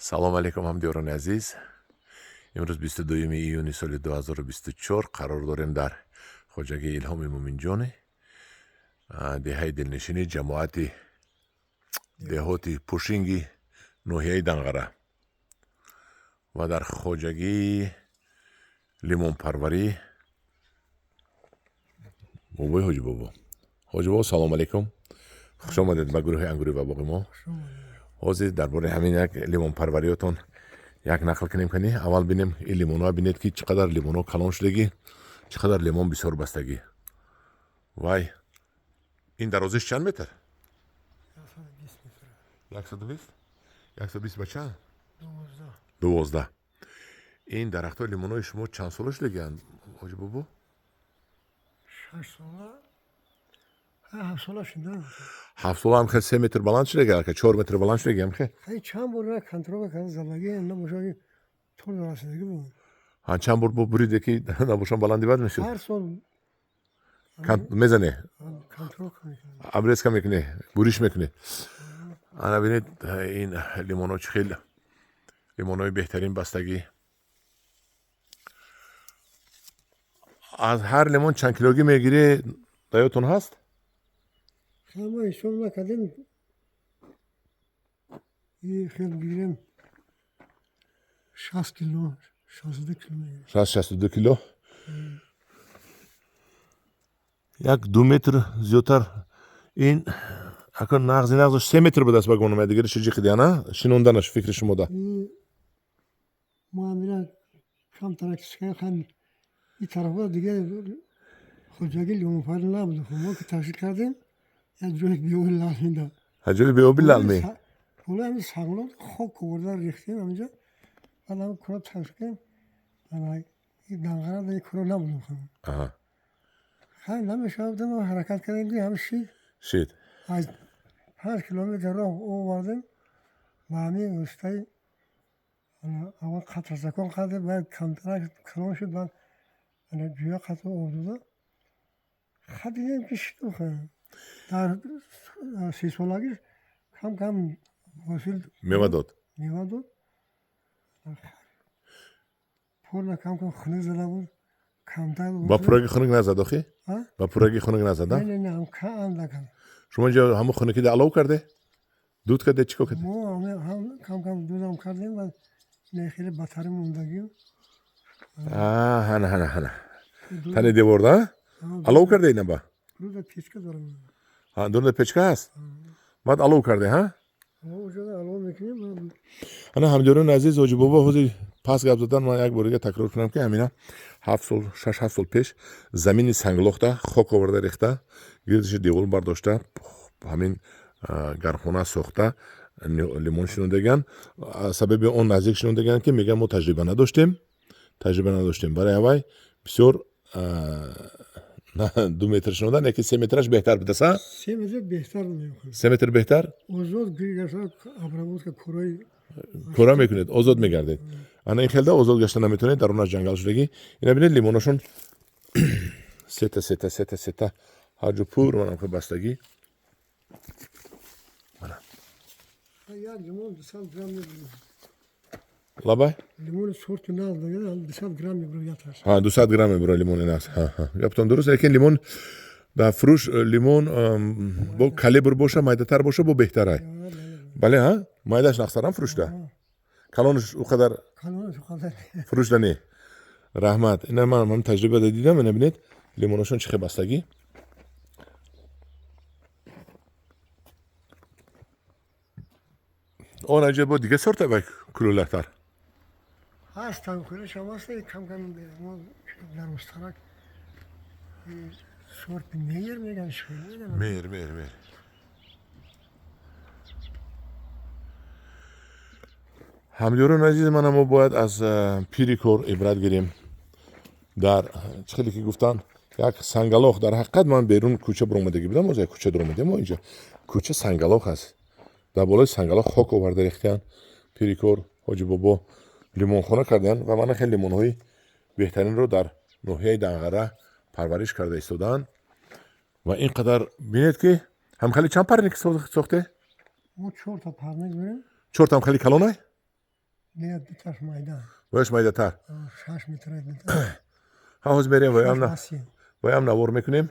Салом алейкум, ҳамдиёрони азиз. Имрӯз 22 июни соли 2024 қарор дорем дар хоҷагии Илҳоми Муминҷони, деҳаи Дилнишинӣ, ҷамоати деҳоти Пушинги, ноҳияи Данғара ва дар хоҷагии лимонпарварӣ бобои Ҳоҷибобо. Ҳоҷибобо, салом алейкум, хуш омадед ба гурӯҳи Ангурӣ ва боғи мо. Ҳозир дар бораи ҳамин як лимонпарвариётон як нақл кунем. Кани, аввал бинем ин лимонҳоа, бинед, ки чӣ қадар лимонҳо калон шудагӣ, чӣ қадар лимон бисёр бастагӣ. Вай, ин дарозиш чанд метр? 120, 120 ба чанд? 12. Ин дарахтҳои лимонҳои шумо чанд сола шудагианд, Ҳоҷибобо? 6 сола, 7 сола шуда. 7 сола ҳам хел 3 метр баланд шудаги, алка 4 метр баланд шудаги ҳам хел. Хай, чанд бор контрол карда залаги набошад, тор расидагӣ буд. Ҳа, чанд бор бо буриде, ки набошам, баланди бад мешуд. Ҳар сол. Мезане? Контрол. Обрезка мекунӣ, буриш мекунӣ. Ана бинед, ин лимонҳо чӣ хел лимонҳои беҳтарин бастагӣ. Аз ҳар лимон чанд килогӣ мегирӣ, даётон ҳаст? Ма ҳисоб накардем. Хел гирем, 60 кило, 62 кило. 60, 62 кило. 1-2 метр зиёдтар. Ин акун нағзи нағзаш 3 метр будааст, ба гумонам, дигари чиҷи хидиана шинонданаш, фикри шумо да? Мо амира камтарак хан и тарафа дига хоҷагӣ лимонпарварӣ набуд. Мо ки ташкил кардем, як ҷои биёби лал медод. Ҷои биёби лалме. Ҳола ҳами сағлот хок оварда рехтем ҳаминҷо, баъд ҳами кура ташкил кардем. Данғара кура набуд. Хай, намешавад, ҳаракат кардем, ки ҳами шид. Шид. Аз 5 километр роҳ овардем ба ҳамин воситаи аввал қатрасакон кардем, баъд камтарак калон шуд, баъд ҷӯя қатр об дода, ха, дидем, ки шид. Дар 30 солагиш кам кам ҳосил мева дод. Мева дод. Пурра кам кам хунук зада буд, камтар. Ба пурраги хунук назад охи? Ба пурраги хунук назад? Не, андак. Шумо инҷо ҳамун хунукида алов карде, дуд карде, чӣ кор карде? Мо кам кам дудам кардем ва хеле батари мондагӣ. Ҳана, ҳана, ҳана, тани деворда алов карде ина ба? Рӯза печка дорам. Дурда печка ҳаст, баъд алов карде, ҳа? Алов мекунем. Ана, ҳамдиёрони азиз, Ҳоҷибобо ҳозир пас гап задан. Ман як бор дига такрор кунам, ки ҳамина 7 сол, 6-7 сол пеш замини санглохта хок оварда рехта, гирдиши девор бардошта, ҳамин гармхона сохта, лимон шинондаган. Сабаби он наздик шинондаган, ки мегӯям, мо таҷриба надоштем, таҷриба надоштем. Барои ҳавай бисёр 2 метр шинондан, яки 3 метраш беҳтар будааст, а? 3 метр беҳтар. 3 метр беҳтар. Озод обработка кораи. Кора мекунед, озод мегардед. Ана ин хелда озод гашта наметавонед, дар онаш ҷангал шудагӣ. Ина бинед, лимонашон сета, сета, сета, сета, ҳарҷо пур манам хел бастагӣ. Як лимон 200 грамм мебурад. Лабай. Лимони сорти нағз 200 грамм мебурад яташ. Ҳа, 200 грамм мебурад лимони нағз. Гаптон дуруст, лекин лимон дар фурӯш, лимон бо калибр боша, майдатар боша, бо беҳтарай. Бале, ҳа, майдаш нағзтарам фурӯшда, калонаш ӯ қадар фурӯшда не. Раҳмат. Ина ман ҳам таҷриба дидам. Ина бинед, лимонашон чӣ хел бастагӣ. Он аҷа бо дига сорта вай кулулатар. Ҳастам, хелешам ҳаст, кам кам дарозтарак, сорти меер меган. Меер, меер, меер. Ҳамдиёрони азиз, мана мо бояд аз пири кор ибрат гирем. Дар чӣ хеле ки гуфтанд, як сангалох. Дар ҳақиқат ман берун кӯча биромадагӣ будам, оз як кӯча дуромадем мо. Инҷа кӯча сангалох аст, дар болои сангалох хок оварда рехтиянд. Пири кор Ҳоҷи Бобо лимонхона карданд ва мана хеле лимонҳои беҳтаринро дар ноҳияи Данғара парвариш карда истодаанд. Ва ин қадар бинед, ки ҳамхеле чанд парник сохте? Мо чорта парник дорем. Чортам хеле калонай? Не, дуташ майда. Вояш майдатар. 6 метр. Ҳа, ҳозир мерем, воям навор мекунем.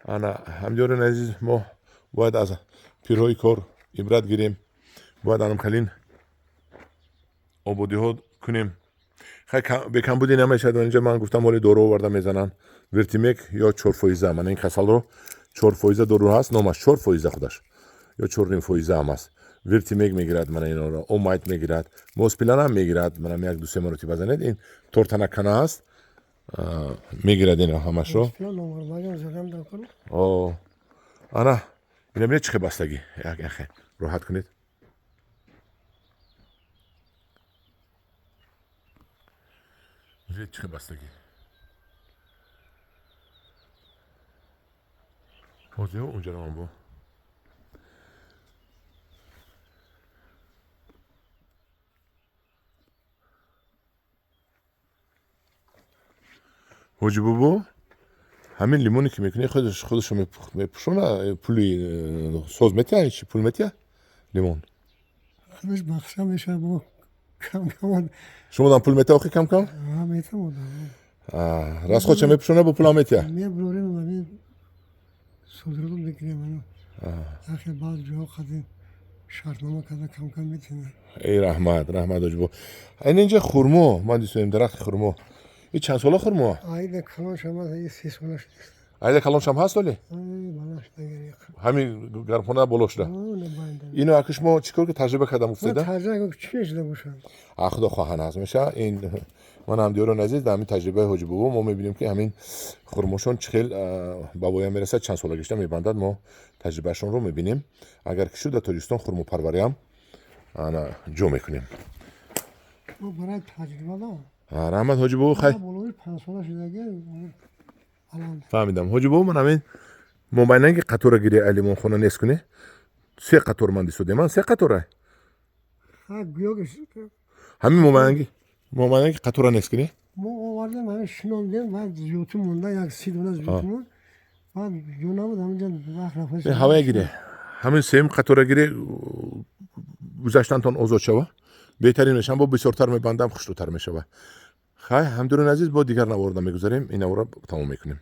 Ана, ҳамдиёрони азиз, мо бояд аз пирҳои кор ибрат гирем, бояд анамхалин ободиҳо кунем. Хай, бекамбудӣ намешавад. Инҷа ман гуфтам, ҳоли дору оварда мезананд, Вертимек ё 4%. Мана ин касалро 4% дору ҳаст, номаш 4% худаш ё 4.5% ҳам аст. Вертимек мегирад, мана инро Омайт мегирад, Моспиланам мегирад. Манам як ду се маротиба занед, ин тортанакана аст, мегирад ино ҳамашро. Ана, ина бинед, чӣ хел бастагӣ, як яхе роҳат кунед. Чӣ хел бастагӣ. Ҳозир унҷаро бо ҳоҷи бобо, ҳамин лимоне ки мекунӣ, худашо мепӯшона, пули соз метиҳа, чи пул метиҳа лимон? Худаш бахша мешавад, бо кам-кам. Шумо дам пул метиҳа охи кам-кам? Метавонам. Расходша мепӯшона, бо пулам метиҳа? Мебурем, ҳамин содирот мекунем. Ахир баъд ҷоҳо қадим шартнома карда, кам-кам метиҳанд. Эй, раҳмат, раҳмат, ҳоҷи бобо. Ин инҷа хурмо ман дисоем, дарахти хурмо. И чанд сола хурмо? Айда калоншам ҳаст, и 3 сола шуд. Айда калоншам ҳаст оле? Ҳамин гармхона боло шуда. Ино аки шумо чӣ кор ки таҷриба кардам гуфтеда? Таҷриба чӣ мешуда бошад? А худо хоҳан ҳаст меша. Ин ман ҳамдиёрони азиз, дар ҳамин таҷрибаи ҳоҷи бобо мо мебинем, ки ҳамин хурмошон чӣ хел ба воя мерасад, чанд сола гишта мебандад, мо таҷрибаашонро мебинем. Агар ки шуд, дар Тоҷикистон хурмопарвариам ана ҷо мекунем. Барои таҷриба. Раҳмат, ҳоҷи бобо. Хай, фаҳмидам, ҳоҷи бобо. Ман ҳамин мобайнанги қатора гири, ай лимонхона нест кунӣ, се қатор ман дисодем, ман се қатора ҳамин мобайнанги қатора нест кунӣ. Мо овардем, ҳамин шинондем, баъд зиётун монда, як 30 дона зиётун, баъд ҷо набуд ҳаминҷа, вақт рафта. Ҳавая гире, ҳамин сеюм қатора гире, гузаштантон озод шава, беҳтарин мешавам, бо бисёртар мебандам, хушрӯтар мешава. Хай, ҳамдиёрони азиз, бо дигар наворда мегузарем, ин наворро тамом мекунем.